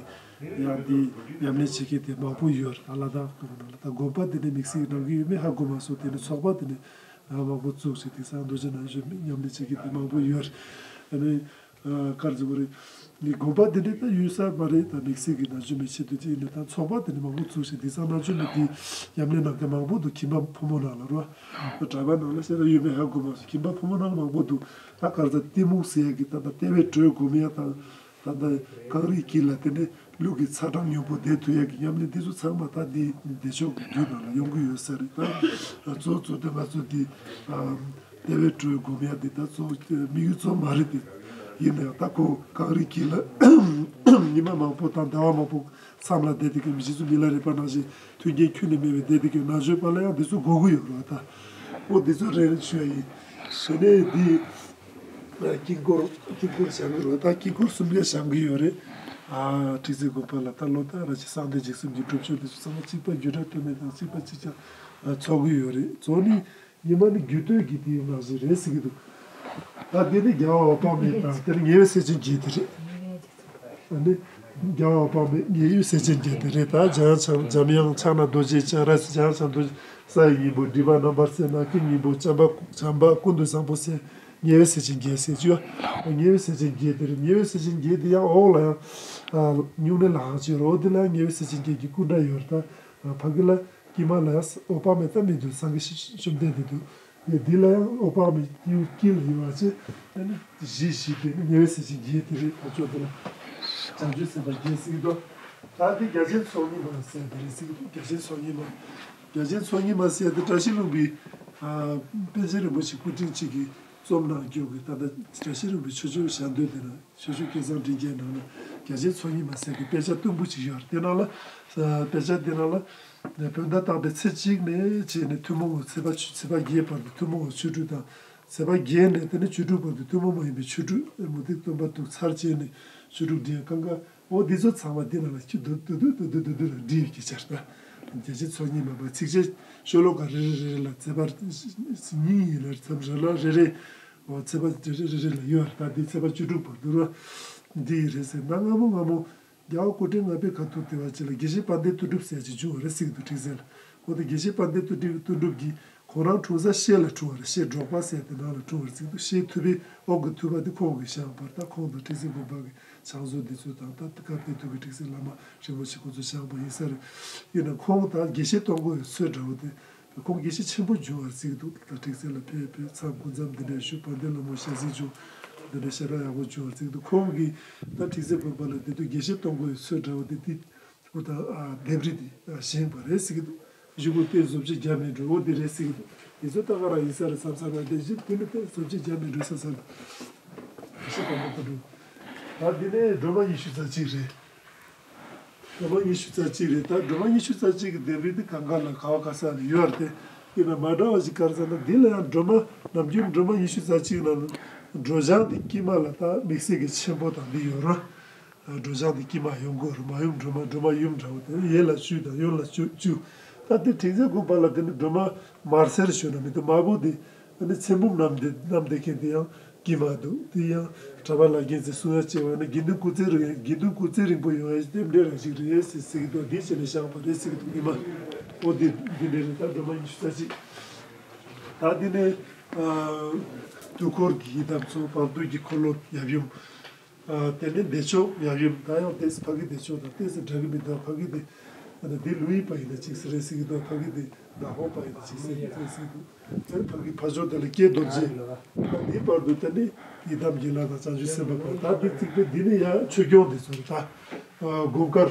ཡང་དེ་ཉམས་ལེན་བྱེད་མཁན་དེ་མང་པོ་ཡོད་རེད། ད་ལ་དྭགས་ཀྱི་ནང་ལ་ད་དགོན་པ་དེ་འདྲ་དམིགས་བསལ་གྱི་གནང་གི་ཡོད་མེད་ཧ་གོ་མ་སོང་། དེ་ནི་ཚོགས་པ་དེ་འདྲ་མང་པོ་བཙུགས་བྱས་དེང་སང་རྡོ་རྗེ་ནག་ཆུ་ཉམས་ལེན་བྱེད་མཁན་དེ་མང་པོ་ཡོད་རེད། ཨ་ནི་ཨ་ག་རེ་ཟེར་དགོས་རེད། ངའི་དགོན་པ་དེ་འདྲ་ད་ཡོད་ས་མ་རེད། ད་དམིགས་བསལ་གྱི་ནག་ཆུ་མི་ཆེད་དུ་ཅིག་ཡིན་ན་ད་ཚོགས་པ་དེ་འདྲ་མང་པོ་བཙུགས་བྱས་དེང་སང་ནག་ཆུ་མི་དེ་ཉམས་ལེན་གནང་མཁན་མང་པོ་འདུག་ཁྱིམ་པ་ཕོ་མོ་ནང་ལ་རོ། གྲྭ་པ་ནང་ལ་བཤད་ན་ཡོད་མེད་ཧ་གོ་མ་སོང་། ཁྱིམ་པ་ཕོ་མོ་ནང་ལ་མང་པོ་འདུག་ད་ག་རེ་ཟེར་གཏི་མུག་ཟེར་ཡ་གི་ད་ད་ལྟེ་བའི་དྲོད་སྒོམ་ཡ་དང་ད་ད་གངས་རིའི་དཀྱིལ་ལ་དེ་ནས་ཀླུ་གི་ཚ་གྲང་སྙོམས་པོ་བསྡད་ཐུབ་ཡ་གི་ཉམས་ལེན་འདི་ཚོ་ཚང་མ་ད་འདི་བདེ་མཆོག་གི་རྒྱུད་ནང་ལ་ཡོང་གི་ཡོད་ས་རེད། ད་གཙོ་གཙོ་དེ་ང་ཚོ་འདི་ལྟེ་བའི་དྲོད་སྒོམ་ཡ་འདི་ད་གཙོ་དམིགས་ཡུལ་གཙོ་མ་རེད་དེ། ཡིན་ན་ཡང་ད་ཁོ་གངས་རིའི་དཀྱིལ་ལ་ཉི་མ་མང་པོ་དང་ཟླ་བ་མང་པོ་མཚམས་ལ་བསྡད་དེ་གི་མི་ཤེས་ཚུལ་མི་ལ་རས་པ་ནང་བཞིན་མཐུན་རྐྱེན་ཁྱོན་ནས་མེད་པའི་བསྡད་དེ་གི་ནག་ཆུ་པ་ལ་ཡང་འདི་ཚོ་དགོས་ཀྱི་ཡོད་རེད། ད་འོ་འདི་ཚོ་རེ་རེ་ཞུ་ཡ་ཡིན། དེ་ནས་འདི་དཀྱིལ་འཁོར་དཀྱིལ་འཁོར་བཞེངས་ཀྱི་རེད། ད་དཀྱིལ་འཁོར་གསུམ་ཀ་བཞེངས་ཀྱི་ཡོད་རེད། ཨ་ཁྲི་རྩེ་དགོན་པ་ལ་ད་ལོ་ལྟར་ར་ཅིག་གསང་བདེ་འཇིགས་གསུམ་གྱི་སྒྲུབ་མཆོད་འདི་ཚོ་ཚང་མ་གཅིག་པ་རྒྱུད་གྲྭ་སྟོད་སྨད་དང་གཅིག་པ་གཅིག་རྐྱང་ཚོགས་ཀྱི་ཡོད་རེད། གཙོ་ནི་ཉི་མ་ནི་རྒྱུད་སྟོད་ཀྱི་དེའི་ནང་བཞིན་རེད་ཟེར་གྱི་འདུག་ད་འདི་ནི་རྒྱལ་བ་འོད་དཔག་མེད་དང་དེ་ནི་ཉེ་བའི་སྲས་ཆེན་བརྒྱད་དེ་རེད། ཨ་ནི། རྒྱལ་བ་འོད་དཔག་མེད་ཉེ་བའི་སྲས་ཆེན་བརྒྱད་དེ་རེད། ད་འཇམ་དབྱངས་འཇམ་དབྱངས་ཕྱག་ན་རྡོ་རྗེ་འཆང་ར་འཇམ་དབྱངས་འཆང་རྡོ་རྗེ། ས་ཡི་སྙིང་པོ་སྒྲིབ་པ་རྣམ་པར་སེལ། ནམ་མཁའི་སྙིང་པོ་བྱམས་པ་བྱམས་པ་ཀུན་ཏུ་བཟང་པོ་ཟེར། ཉེ་བའི་སྲས་ཆེན་བརྒྱད་ཟེར་གྱི་ཡོད། ཉེ་བའི་སྲས་ཆེན་བརྒྱད་དེ་རེད། ཉེ་བའི་སྲས་ཆེན་བརྒྱད་དེ་ཡང་འོག་ལ་ཡང་། ཨ། སྨྱུང་གནས་ལྷ་ཁང་ཅིག་ཡོད་རེད། འོ་དེ་ལ་ཡང་ཉེ་བའི་སྲས་ཆེན་བརྒྱད་ཀྱི་སྐུ་འདྲ་ཡོད་རེད། ད་ཕ་གི་ལ་དཀྱིལ་མ་ལ་ཡང་འོད་དཔག་མེད་ད་མི་འདུག་སངས་རྒྱས་བཅོམ་ལྡན་འདས་འདུག་འདི་ལ་ཡང་འོད་དཔག་མེད་དཀྱིལ་དཀྱིལ་ལ་ཡོད་པ་ཅེ། ཨ་ནི་བཞི་བཞི་དེ་ནི་ཉེ་བའི་སྲས་ཆེན་བརྒྱད་དེ་རེད། ཕར་ཕྱོགས་དེ་ལ་བྱང་ཆུབ་སེམས་དཔའ་བརྒྱད་ཟེར་གྱི་འདུག་ད་འདི་རྒྱ་ཆེན་ཚོགས་གཉིས་མ་ཟེར་དེ་རེད་ཟེར་གྱི་འདུག་རྒྱ་ཆེན་ཚོགས་གཉིས་མ། རྒྱ་ཆེན་ཚོགས་གཉིས་མ་ཟེར་དེ་བཀྲ་ཤིས་ལྷུན་པོའི། ཨ། པཎ་ཆེན་རིན་པོ་ཆེ་སྐུ་ཕྲེང་གཅིག་གིས་རྩོམ་གནང་རྒྱུ་གི། ད་ལྟ་བཀྲ་ཤིས་ལྷུན་པོའི་ཆོས་འབྱུང་ཞལ་འདོན་དེ་ན། ཆོས་འབྱུང་སྐལ་བཟང་མགྲིན་བརྒྱད་ནང་ལ་རྒྱ་ཆེན་ཚོགས་གཉིས་མ་ཟེར་གྱི་དཔེ་ཆ་བརྟན་པོ་ཅིག་ཡོད་རེད། དེ་ནང་ལ། ཨ། དཔེ་ཆ་དེ་ནང་ལ། བོད་ཟླ་བརྟག་པའི་ཚེས་གཅིག་ནས་བྱས་ནས་ཐུན་མོང་བའི་ཚེས་པ་ཆུ་ཚེས་པ་བརྒྱད་བར་དུ་ཐུན་མོང་བའི་ཆོས་དྲུག་དང་། ཚེས་པ་བརྒྱད་ནས་དེ་ནས་བཅུ་དྲུག་བར་དུ་ཐུན་མོང་མ་ཡིན་པའི་ཆོས་དྲུག་མུ་སྟེགས་སྟོན་པ་དུག་ཚར་བཅད་ནས་ཆོས་དྲུག་འདྲི་ཡང་གང་ག་འོ་འདི་ཚོ་ཚང་མ་འདི་ནང་ལ་ཁྱི་དུ་དུ་དུ་དུ་དུ་དུ་དུ་ལ་འདྲི་ཡོད་ཀྱི་ཆར་ད། རྒྱ་ཆེན་ཚོགས་གཉིས་མ་པ་ཚིགས་བཅད་ཤོ་ལོ་ཀ་རེ་རེ་རེ་རེ་ལ་ཚེས་པ་གཉིས་ཡིན་ལ་མཚམས་རེ་ལ་རེ་རེ། འོ་ཚེས་པ་རེ་རེ་རེ་རེ་ལ་ཡོད་ད། འདི་ཚེས་པ་བཅུ་དྲུག་བར་དུ་ར། འདི་ཡི་རེད་ཟེར་ན་སྔ་མོ་སྔ་མོ། རྒྱལ་བ་སྐུ་ཕྲེང་ལྔ་པའི་ཁ་ཐུག་དེ་བ་ཅིག་ལ་དགེ་བཤེས་དཔལ་ལྡན་དོན་གྲུབ་ཟེར་ཅིག་བྱུང་བ་རེད་ཟེར་གྱི་འདུག་ཁྲིག་ཟེར་ལ། འོ་ད་དགེ་བཤེས་དཔལ་ལྡན་དོན་གྲུབ་དོན་གྲུབ་ཀྱིས་ཁོང་རང་འཁྲུངས་ས་ཤེལ་ལ་འཁྲུངས་པ་རེད། ཤེལ་འབྲོག་པ་ཟེར་དེ་ནང་ལ་འཁྲུངས་པ་རེད་ཟེར་གྱི་འདུག་ཤེལ་ཐུབ་པའི་འོག་གི་ཐུབ་པ་དེ་ཁོང་གིས་བཞེངས་པ་རེད། ད་ཁོང་དང་ཁྲིག་ཟེར་དགོན་པ་གི་ཕྱག་མཛོད་འདི་ཚོ་དང་ད་སྐབས་དེ་དུས་ཀྱི་ཁྲིག་ཟེར་བླ་མ་རིན་པོ་ཆེ་ཁོང་ཚོ་བཞེངས་པ་ཡིན་ས་རེད། ཡིན་ན་ཁོང་དང་དགེ་བཤེས་གཏོང་དགོས་ཡོད་ཚོད་འདྲ་བོ་དེ། ཁོང་དགེ་བཤེས་ཆེན་པོ་བྱུང་བར་གཟིགས་འདུག་ད་ཁྲིག་ཟེར་ལ་ཕེབས་ཕེབས་མཚམས་སྐུ་མཚམས་འདི་འདྲ་ཞུ། དཔལ་ལྡན་ལྷ་མོ་ཞལ་གཟིགས་བྱུང་། འདི་འདྲ་ཞལ་གྲངས་ཡག་པོ་བྱུང་བར་གཟིགས་འདུག་ཁོང་གིས་ད་ཁྲིག་ཟེར་དགོན་པ་ལ་དེ་དུས་དགེ་བཤེས་གཏོང་དགོས་ཡོད་ཚོད་འདྲ་བོ་དེ་དེ་ཁོ་ད་ལྡེབས་རིས་དེ་བཞེངས་པ་རེད་གཟིགས་འདུག་གཞུག་གུ་ཏོག་ཙམ་ཅིག་རྒྱབ་ནས་འགྲོ་འོ་དེ་རེད་གཟིགས་འདུག་དེ་ཚོ་ད་ག་རང་ཡིན་ས་རེད་བསམ་ས་རེད། དེ་བཞིན་དེ་ནི་ཏོག་ཙམ་ཅིག་རྒྱབ་ནས་འགྲོ་ས་ས་རེད། དགེ་བཤེས་དགོན་པ་དུ་འགྲོ། ད་འདི་ནས་སྒྲོལ་མ་ཉི་ཤུ་རྩ་གཅིག་རེད། སྒྲོལ་མ་ཉི་ཤུ་རྩ་གཅིག་རེད། ད་སྒྲོལ་མ་ཉི་ཤུ་རྩ་གཅིག་གི་ལྡེབས་རིས་འདི་གང་ག་ལ་ག་བ་ག་ས་ལ་ཡོད་རེད་དེ། དེ་ལ་མ་འདྲ་བ་ཞིག་ག་རེ་ཟེར་ན་འདི་ལ་ཡང་སྒྲོལ་མ་ནམ་རྒྱུན་སྒྲོལ་མ་ཉི་ཤུ་རྩ་གཅིག་ནང་ལ་སྒྲོལ་ལྗང་འདི་དཀྱིལ་མ་ལ་ད་དམིགས་བསལ་གྱི་ཆེན་པོ་དང་འདི་ཡོད་རེད། སྒྲོལ་ལྗང་འདི་དཀྱིལ་མ་ཡོང་དགོས་རེད། མ་ཡུམ་སྒྲོལ་མ་སྒྲོལ་མ་ཡུམ་འདྲ་བོ་དེ་ཡན་ལ་བཅུ་དང་ཡོན་ལ་བཅུ་བཅུ། ད་འདི་ཁྲིག་ཟེར་དགོན་པ་ལ་དེ་ནི་སྒྲོལ་མ་དམར་སེར་ཞུ་ན་མི་འདུག་དམར་པོ་འདི། ཨ་ནི་ཚེ་འབུམ་བསྣམས་ཏེ་བསྣམས་ཏེ་མཁན་དེ་ཡང་དཀྱིལ་མ་འདུག་དེ་ཡང་གྲྭ་པ་ལ་རྒྱལ་མཚན་གསུང་ཡ་བྱེད་པ་ནི་དགེ་འདུན་སྐུ་ཚེ་རིང་། དགེ་འདུན་སྐུ་ཚེ་རིང་པོ་ཡོང་ཡ་རྟེན་འབྲེལ་རང་ཞིག་རེད་ཟེར་ཟེར་གི་འདུག་འདི་བྱས་ནས་བཞག་པ་རེད་ཟེར་གི་འདུག་ཉི་མ་འོ་འདི་འདི་འདྲ་རེད། ད་སྒྲོལ་མ་ཉི་ཤུ་རྩ་གཅིག་ད་འདི་ནས་ཨ་དུས་འཁོར་གྱི་ཡི་དམ་ཚོ་བར་དོ་གི་འཁོར་ལོ་ཡབ་ཡུམ། ཨ་དེ་ནས་བདེ་མཆོག་ཡབ་ཡུམ། ད་ཡང་ཏོག་ཙམ་ཕ་གི་བདེ་མཆོག་དང་ཏོག་ཙམ་འདྲ་གི་མི་འདུག་ཕ་གི་དེ་ཨ་ནི་འདི་ལུས་ཡིན་པ་ཡིན་ན་གཅིག་ཟེར་རེད་ཟེར་གི་འདུག་ཕ་གི་དེ་ནག་པོ་པ་ཡིན་ན་གཅིག་ཟེར་གི་འདུག་ཟེར་གི་འདུག་དེ་ནས་ཕ་གི་ཕ་ཕྱོགས་དེ་ལ་ཀྱེ་རྡོ་རྗེ། ད་འདིའི་བར་དུ་དེ་ནས་ཡི་དམ་གྱི་ལྷ་དང་བྱང་ཆུབ་སེམས་དཔའ་བར། ད་འདི་ཚིག་པས་འདི་ནི་ཡང་ཆོས་སྐྱོང་འདི་ཚོ་རེད། ད་དགོངས་དཀར་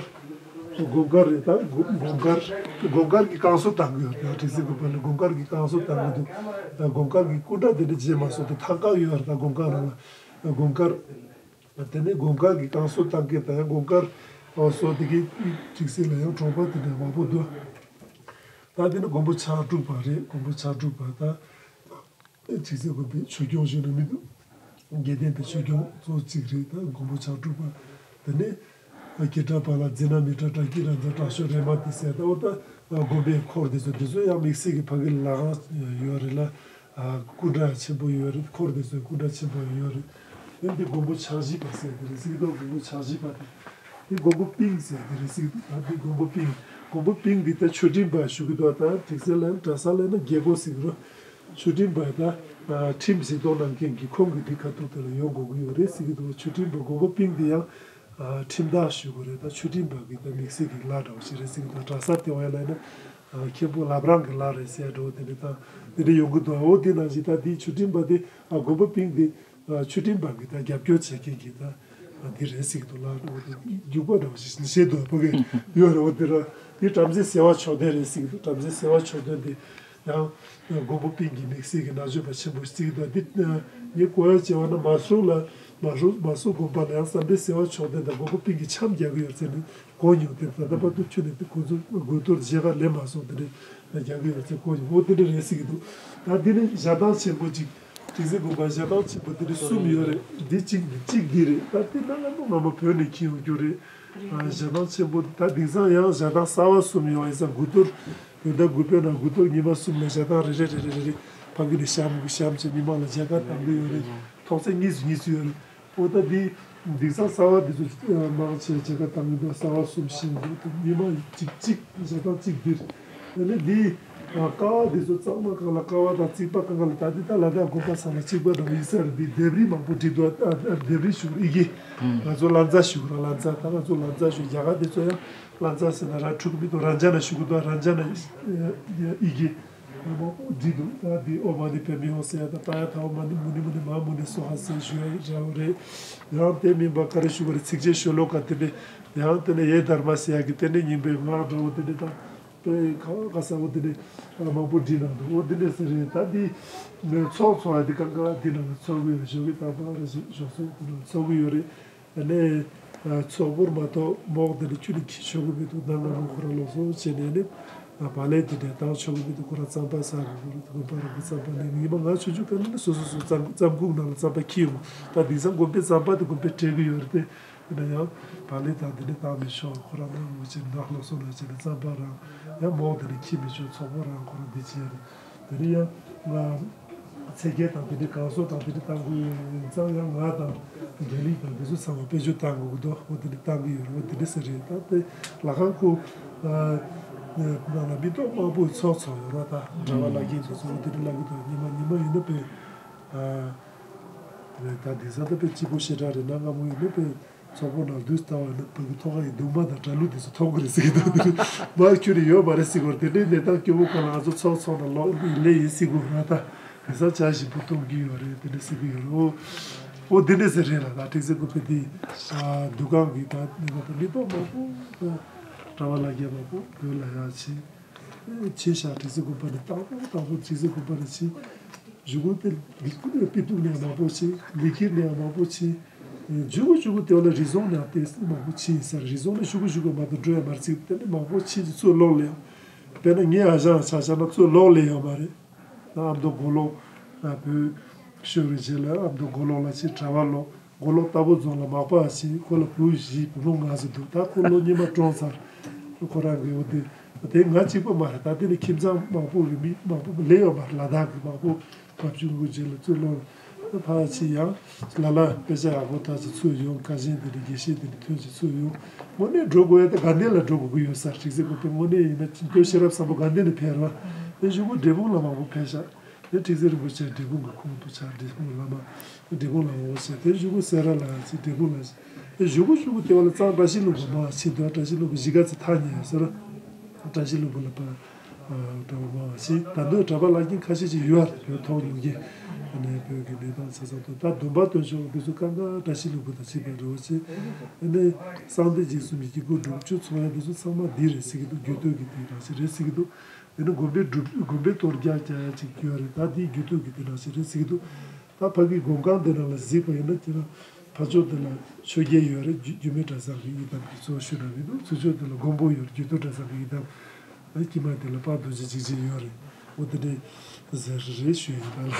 དགོངས་དཀར་རེད། ད་དགོངས་དཀར་དགོངས་དཀར་གྱི་བསྐང་གསོ་བཏང་གི་ཡོད་རེད། ད་ཁྲིག་ཟེར་དགོན་པ་ལ་དགོངས་དཀར་གྱི་བསྐང་གསོ་བཏང་གི་འདུག་ད་དགོངས་དཀར་གྱི་སྐུ་འདྲ་དེ་འདྲ་མཇལ་མ་སོང་དུས་ཐང་ཀ་ཡོད་རེད། ད་དགོངས་དཀར་ནང་ལ་དགོངས་དཀར། དེ་ནས་དགོངས་དཀར་གྱི་བསྐང་གསོ་བཏང་མཁན་དང་ཡང་དགོངས་དཀར་སོགས་དེ་གའི་ཁྲིག་ཟེར་ལ་ཡང་གྲོགས་པོ་དེ་འདྲ་མང་པོ་འདུག་ད་དེ་ནི་མགོན་པོ་ཕྱག་དྲུག་པ་རེད། མགོན་པོ་ཕྱག་དྲུག་པ་ད་ཁྲིག་ཟེར་དགོན་པའི་ཆོས་སྐྱོང་ཞུས་ན་མི་འདུག་དགེ་ལྡན་པའི་ཆོས་སྐྱོང་གཙོ་གཅིག་རེད། ད་མགོན་པོ་ཕྱག་དྲུག་པ་དེ་ནས་ཀྱེ་གྲྭ་པ་ལ་འཛིན་ན་མི་གྲྭ་བྲག་སྐྱིད་ར་མཛོ་དྲག་ཤོས་རེ་མ་ཏི་ཟེར། ད་འོ་ད་དགོན་པའི་འཁོར་དེ་ཚོ་དེ་ཚོ་ཡང་དམིགས་བསལ་གྱི་ཕ་གི་ལ་ཁང་ཡོད་རེད་ལ། ཨ་སྐུ་འདྲ་ཆེན་པོ་ཡོད་རེད། འཁོར་དེ་ཚོའི་སྐུ་འདྲ་ཆེན་པོ་ཡོད་རེད། དེ་འདི་མགོན་པོ་ཕྱག་བཞི་པ་ཟེར་དེ་རེད། གཟིགས་རྟོག་མགོན་པོ་ཕྱག་བཞི་པ་དེ། དེ་མགོན་པོ་པིང་ཟེར་དེ་རེད། གཟིགས་རྟོག་ད་འདི་མགོན་པོ་པིང་། མགོན་པོ་པིང་འདི་ད་མཆོད་སྤྲིན་པ་ཞུ་གི་འདུག་ད་ཁྲིག་ཟེར་ལ་གྲྭ་ས་ལ་ན་རྒྱལ་སྒོ་ཟེར་གི་རེད། མཆོད་སྤྲིན་པ་ད་ཨ་ཁྲིམས་གཟིགས་རྟོག་གནང་མཁན་གྱི་ཁོང་གི་འདི་ཁ་ཐུག་དེ་ལ་ཡོང་དགོས་ཀྱི་ཡོད་རེད་ཟེར་གི་འདུག་མཆོད་སྤྲིན་པ་མགོན་པོ་པིང་འདི་ཡང་ཨ་ཁྲིམས་བདག་ཞུ་དགོས་རེད། ད་མཆོད་སྤྲིན་པ་གི་ད་དམིགས་བསལ་གྱི་ལྷ་འདྲ་བོ་ཞིག་རེད་ཟེར་གི་འདུག་གྲྭ་ས་ལྟེ་བ་ཡ་ལ་ན་ཨ་མཁན་པོ་བླ་བྲང་གི་ལྷ་རེད་ཟེར་འགྲོ་དེ་འདྲ་ད་དེ་འདྲ་ཡོང་གི་འདུག་འོ་དེ་ནང་བཞིན་ད་འདི་མཆོད་སྤྲིན་པ་དེ་ཨ་མགོན་པོ་པིང་འདི་ཨ་མཆོད་སྤྲིན་པ་གི་ད་རྒྱབ་སྐྱོར་བྱེད་མཁན་གྱི་ད་ཨ་འདི་རེད་ཟེར་གི་འདུག་ལྷ་འདྲ་བོ་དེ་རྒྱུག་པ་འདྲ་བོ་ཞིག་བཤད་འདུག་ཕ་གི་ཡོད་རེད། འོ་དེ་ར་འདི་བྲམ་ཟེ་སེ་བ་མཆོག་ལྡན་རེད་ཟེར་གི་འདུག་བྲམ་ཟེ་སེ་བ་མཆོག་ལྡན་འདི། ཡང་མགོན་པོ་པིང་གི་དམིགས་བསལ་གྱི་ན་གཞོན་པ་ཆེན་པོ་ཞིག་དང་འདི་ངས་གོ་ཡ་བྱས་པ་ན་མ་སུ་ལ་མ་སུ་མ་སུ་དགོན་པ་ལ་ཡང་བསམ་འཕེལ་སེ་བ་མཆོག་ལྡན་དང་མགོན་པོ་པིང་གི་འཆམ་རྒྱག་གི་ཡོད་ཟེར་ནས་གོ་མྱོང་། དེ་ད་ལྟ་བར་དུ་ཁྱོད་ནས་དེ་ཁོ་ཚོ་དགོས་གཏོར་མཇལ་ཁ་ལེན་མ་སོང་། དེ་ནས་རྒྱག་གི་ཡོད་ཟེར་གོ་མྱོང་། འོ་དེ་འདྲ་རེད་ཟེར་གི་འདུག་ད་འདི་ནི་ཞལ་ཐང་ཆེན་པོ་ཅིག་ཁྲིག་ཟེར་དགོན་པ་ཞལ་ཐང་ཆེན་པོ་དེ་ནི་གསུམ་ཡོད་རེད། འདི་གཅིག་གཅིག་འདི་རེད། ད་དེ་ན་ལ་མོ་ང་མ་བོད་ནས་ཁྱེར་ཡོང་རྒྱུ་རེད། ཞལ་ཐང་ཆེན་པོ་ད་དེང་སང་ཡང་ཞལ་ཐང་གསར་བ་གསུམ་ཡོང་ཡིན་ཙང་དགུ་གཏོར་བོད་ཟླ་དགུ་པའི་ནང་དགུ་གཏོར་ཉི་མ་གསུམ་ལ་ཞལ་ཐང་རེ་རེ་རེ་རེ་རེ་རེ་ཕ་གི་ནས་བཤམས་བཤམས་བྱས་མི་མང་ལ་མཇལ་ཁ་བཏང་གི་ཡོད་རེད། ཐོག་ཚད་གཉིས་སུ་གཉིས་སུ་ཡོད་རེད། འོ་ད་འདི་འདི་ས་གསར་བ་འདི་ཚོ་མང་ཆེ་བྱེད་ཀ་བཏང་གི་འདུག་གསར་བ་གསུམ་བཞི་འདུག་ཉི་མ་གཅིག་གཅིག་བཞག་སྟངས་གཅིག་འདིར། ཨ་ནི་འདི་ཀ་བ་འདི་ཚོ་གཙང་མ་སྒང་ལ་ཀ་བ་དང་རྩིག་པ་སྒང་ལ་ད་འདི་ད་ལ་དྭགས་དགོན་པ་ཚང་ལ་གཅིག་པ་དང་ཡིན་ས་རེད། འདི་ལྡེབས་རིས་མང་པོ་བྲིས་འདུག་ལྡེབས་རིས་ཞུ་ཨི་གེ་ང་ཚོ་ལ་མཛའ་ཞུ་ར་ལ་མཛའ་ད་ང་ཚོ་ལ་མཛའ་ཞུ་རྒྱ་གར་འདི་ཚོ་ཡང་ལ་མཛའ་ཟེར་ན་ར་འཁྲུག་མི་འདུག་ར་ཇ་ན་ཞུ་གི་འདུག་ར་ཇ་ན་ཨི་གེ་མང་པོ་བྲིས་འདུག་ད་འདི་ཨོ་མ་ཎི་པདྨེ་ཧཱུྃ་ཟེར་ཡ་ད་ཏཱ་ཡ་ཐ་ཨོ་མ་ཎི་མུ་ནི་མུ་ནི་མ་མུ་ནི་སྭཱ་ཧཱ་ཟེར་ཞུ་ཡ་འདྲ་བོ་རེད། ཡང་དེ་མིན་པ་ག་རེ་ཞུ་བ་རེད། ཚིགས་བཅད་ཤོ་ལོ་ཀ་དེ་ནས་ཡང་དེ་ནས་ཡེ་དྷརྨ་ཟེར་ཡ་གི་དེ་ནས་ཉིན་པའི་སྔགས་འདྲ་བོ་དེ་ནས་ད་དཔེ་ག་ག་ས་བོ་དེ་ནས་མང་པོ་བྲིས་གནང་འདུག་འོ་དེ་འདྲ་ཟེར་རེད། ད་འདི་ཚོགས་འཚོགས་ཡ་དེ་གང་ག་དེ་ནང་ཚོགས་ཀྱི་ཡོད་རེད། ཞོགས་ཀྱི་རྟག་པར་ཞོགས་ཚོགས་དེ་ནང་ཚོགས་ཀྱི་ཡོད་རེད། ཨ་ནི་ཚོགས་འཁོར་མ་གཏོགས་མོག་དེ་ནི་ཁྱོད་ནི་འཁྱེར་ཆོག་གི་མི་འདུག་ནང་ང་མོ་ཁོ་རང་ལོག་སོང་བྱས་ནས་ནི་བག་ལེབ་དེ་འདྲ་བཏང་ཆོག་གི་མི་འདུག་ཁོ་རང་རྩམ་པ་ཟ་གི་ཁོ་རང་དགོན་པ་རང་གི་རྩམ་པ་ནི་ཉི་མ་ང་ཆུང་ཆུང་དེ་ནི་སོ་སོ་སོ་རྩམ་རྩམ་ཁུག་ནང་ལ་རྩམ་པ་འཁྱེར་ཡོང་། ད་དེང་སང་དགོན་པའི་རྩམ་པ་དེ་དགོན་པས་སྤྲད་གི་ཡོད་རེད་དེ། དེ་ནས་ཡང་བག་ལེབ་དང་དེ་འདྲ་བཏང་མི་ཆོག་ཁོ་རང་ནང་ངོ་ཅིག་ནག་ལོག་སོང་ལ་བྱས་ནས་རྩམ་པ་རང་ཡང་མོག་དེ་ནི་འཁྱེར་མི་ཆོག་ཚོགས་པ་རང་ཁོ་རང་འདི་བྱས་རེད། དེ་ནས་ཡང་ང་ཚེ་སྐྱེལ་དང་དེ་འདྲའི་གང་སོ་དང་དེ་འདྲ་བཏང་དགོས་ཡིན་ཙང་ཡང་ང་དང་རྒྱ་ལིག་དང་དེ་ཚོ་ཚང་མ་དཔེ་བརྗོད་བཏང་དགོས་ཀྱི་འདུག་འོ་དེ་འདྲ་བཏང་གི་ཡོད་རེད། འོ་དེ་འདྲ་ཟེར་རེད། ད་དེ་ལ་ཁང་ཁུ་ནང་ལ་མི་ཐོག་མང་པོའི་ཚོགས་ཚོགས་ཡོད་རེད། ད་གྲྭ་པ་བླ་རྒན་དེ་ཚོ་འོ་དེ་འདྲ་ལབ་ཀྱི་འདུག་ཉི་མ་ཉི་མ་ཡིན་ན་དཔེ་ད་དེང་སང་ད་དཔེ་སྐྱིད་པོ་ཞེ་དྲག་རེད། ན་སྔ་མོ་ཡིན་ན་དཔེ། ཚོགས་པ་ནང་དུས་ལྟ་བ་ནི་བོད་ཀྱི་ཐོག་ཁ་ཡི་གདུང་མ་དང་དགྲ་ལུག་དེ་ཚོ་ཐོབ་ཀྱི་རེད་ཟེར་གྱི་འདུག་དེ་མ་ཁྱོད་ནི་ཡོད་མ་རེད་ཟེར་གྱི་རེད། དེ་འདྲའི་གནས་སྟངས་སྐྱོ་བོ་གང་ལ་ང་ཚོ་ཚོགས་ཚོགས་ན་ལོག་ལས་ཡིན་ཟེར་གྱི་རེད། ད་དེང་སང་བྱ་ཞིམ་པོ་གཏོང་གི་ཡོད་རེད། དེ་འདྲ་ཟེར་གྱི་ཡོད་རེད། འོ་འོ་དེ་འདྲ་ཟེར་རེད་ལ། ད་ཁྲིག་ཟེར་དགོས་པའི་དེ་འདུ་ཁང་གི་ད་ནི་ད་མི་ཐོག་མང་པོ་གྲྭ་པ་ལ་རྒྱ་མང་པོ་བོད་ལ་ཡག་ཆེ། ཆེ་ཤག་ཁྲིག་ཟེར་དགོན་པ་ནི་དང་པོ་དང་པོ་ཁྲིག་ཟེར་དགོན་པ་ནི་ཆེ། གཞུག་གུ་དེ་ལིག་ཀུ་ནས་དཔེ་ཐུག་ནས་མང་པོ་ཆེ། ལི་ཁིར་ནས་མང་པོ་ཆེ། གཞུག་གུ་གཞུག་གུ་དེ་བ་ལ་རི་རྫོང་ནས་དེ་མང་པོ་ཆེ་ཡིན་ས་རེད། རི་རྫོང་ནས་གཞུག་གུ་གཞུག་གུ་མ་གཏོགས་འགྲོ་ཡ་མ་རེད་ཟེར། དེ་ནས་མང་པོ་ཆེ་ཆེ་ཚུར་ལོག་ལ་ཡང་། དཔེར་ན་ངའི་ཨ་ཞང་ཆ་བཞག་ན་ཚུར་ལོག་ལ་ཡོད་མ་རེད། ཨ་མདོ་མགོ་ལོག་བོད་ཤོར་བའི་རྗེས་ལ་ཨ་མདོ་མགོ་ལོག་ལ་ཆེ། གྲྭ་པ་ལོག་མགོ་ལོག་རྟ་ཕོ་རྫོང་ལ་མག་པ་ཞིག་ཁོ་ལ་བུ་བཞི་བུ་མོ་ལྔ་ཟེར་འདུག་ད་ཁོ་ལོ་སྙེ་མ་གྲོངས་ཚར། ཁོ་རང་གི་འོ་དེ་དེ་ང་གཅིག་པ་མ་རེད། ད་དེ་ནི་ཁྱིམ་ཚང་མང་པོ་གི་མི་མང་པོ་ལས་ཡོད་མ་རེད། ལ་དྭགས་ཀྱི་མང་པོ་བབ་ཆུང་གི་རྗེས་ལ་ཚུར་ལོག་ཕར་ཕྱིན་ཡང་ལ་ལ་དཔེ་ཆ་ཡག་པོ་ལྟ་ཅིག་ཚུར་ཡོང་། དགའ་ཆེན་དེ་ནི་དགེ་བཤེས་དེ་ནི་ཐོན་ཅིག་ཚུར་ཡོང་། དངོས་གནས་འགྲོ་དགོས་ཡ་དེ་དགའ་ལྡན་ལ་འགྲོ་དགོས་ཀྱི་ཡོད་ས་རེད་ཟེར་གོ། དཔེ་དངོས་གནས་ཡིན་ན་ཁྱིམ་སྟོད་ཤེས་རབ་བཟང་པོ་དགའ་ལྡན་ནས་ཕེབས་ར། དེ་གཞུག་གུ་འབྲས་སྤུངས་ལ་མང་པོ་ཕེབས་ཤག་དེ་ཁྲིག་ཟེར་རིན་པོ་ཆེ་འབྲས་སྤུངས་ཀྱི་ཁོངས་སུ་ཆགས། འབྲས་སྤུངས་བླ་མ་འབྲས་སྤུངས་ལ་འོ་ཟེར། དེ་གཞུག་གུ་སེ་ར་ལ་ཡང་ཟེར། འབྲས་སྤུངས་ལ་ཟེར། དེ་གཞུག་གུ་གཞུག་གུ་དེ་བ་ལ་གཙང་བཀྲ་ཤིས་ལྷུན་པོ་མ་ཕྱིན་དུས་བཀྲ་ཤིས་ལྷུན་པོ་གཞིས་ཀ་ཚེ་ཐག་ཉེ་ཡ་ཟེར། བཀྲ་ཤིས་ལྷུན་པོ་ལ་པ་གྲྭ་པ་མ་ཕྱིན། ད་དུང་གྲྭ་པ་བླ་རྒན་ཁ་ཤས་ཅིག་ཡོད་རེད། བོད་ཐོག་ཡོང་གི་ཨ་ནི་བོད་ཀྱི་གནས་སྟངས་ཆ་ཚང་དང་ད་སྡོམ་པ་སྟོན་ཆོག་འདི་ཚོ་གང་ག་བཀྲ་ཤིས་ལྷུན་པོ་དང་ཕྱིན་པ་འགྲོ་བ་ཆེ། ཨ་ནི་གསང་བདེ་འཇིགས་གསུམ་གྱི་སྐྱེ་དགུ་དྲུག་ཅུ་ཚོགས་ཡ་འདི་ཚོ་ཚང་མ་འདི་རེད་ཟེར་གྱི་འདུག་རྒྱུད་སྟོད་ཀྱི་དེ་རང་ཞིག་རེད་ཟེར་གྱི་འདུག་དེ་ནི་དགོན་པའི་སྒྲུབ་དགོན་པའི་གཏོར་རྒྱག་རྒྱག་ཡ་ཅིག་ཡོད་རེད། ད་དེའི་རྒྱུད་སྟོད་ཀྱི་དེ་ནང་བཞིན་རེད་ཟེར་གྱི་འདུག་ད་ཕ་གི་མགོན་ཁང་དེ་ནང་ལ་གཟིགས་པ་ཡིན་ན་ཁྱེད་རང་ཕ་ཕྱོགས་དེ་ལ་ཆོས་རྒྱལ་ཡོད་རེད། རྒྱུད་རྒྱུད་སྨད་གྲྭ་ཚང་གི་ཡི་དམ་གྱི་གཙོ་བོ་ཤུལ་ལ་ཡོད་འདུག་ཚུར་ཕྱོགས་དེ་ལ་མགོན་པོ་ཡོད་རེད། རྒྱུད་སྟོད་གྲྭ་ཚང་གི་ཡི་དམ་དཀྱིལ་མ་དེ་ལ་དཔལ་རྡོ་རྗེ་འཇིགས་བྱེད་ཡོད་རེད། འོ་དེ་འདྲའི་ཟེར་རེད་ཞུ་ཡིན་ད་ལ།